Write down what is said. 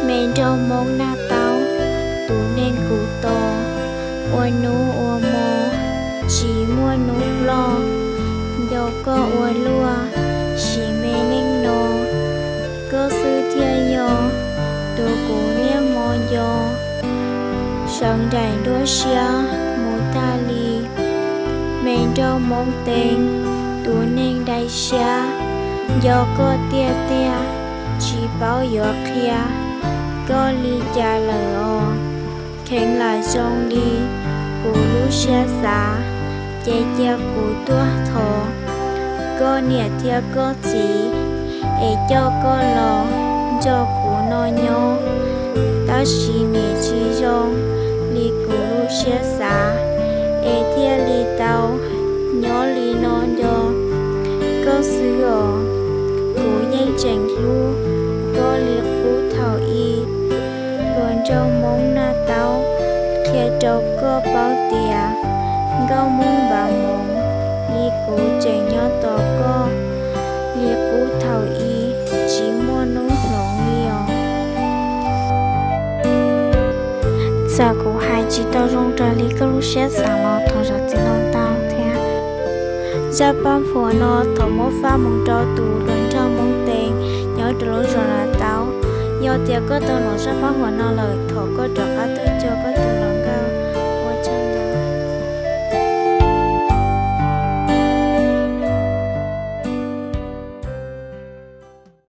Me nraug Hmoob Naj Taub, tus neeg kuv tos, ua hnub ua hmo, tsis muaj hnub ploj, nco koj ua luaj, sim me neej no, koj xwb thiaj yog tus kuv niaj hmo nco, sawv nraim nruab siab mus tag li. Me nraug Hmoob Teev, tus neeg dai siab, nco koj tiag tiag, tsis paub yuav qhia, koj li cas lawm os. Kheev lam zoo li kuv lub siab xav, ces cia kuv tuaj thov koj niam thiab koj txiv es coj koj los nrog kuv no nyob. Tab sis nim tsis zoo li kuv lub siab xav, es thiaj li tau nyob li no nco koj xwb os. Kuv yeej tseem hlub koj li qub thaum ub. Hluas nraug Hmoob Naj Taub, qhia rau koj paub tias nkauj Hmoob Npav Moov li kuv tseem nyob tos koj li qub thaum ub, tsis muaj hnub hloov li os. Txawm kuv hais tsis tau zoo raws li koj lub siab xav los thov zam txim ntau ntau thiab. Zaj paj huam no thov muab faj mus rau tus hluas nraug Hmoob Teev nyob rau lub zos Naj Taub. Yog tias koj tau hnov zaj paj huam no lawm, thov koj rov qab tuaj cuag koj tus hluas nkauj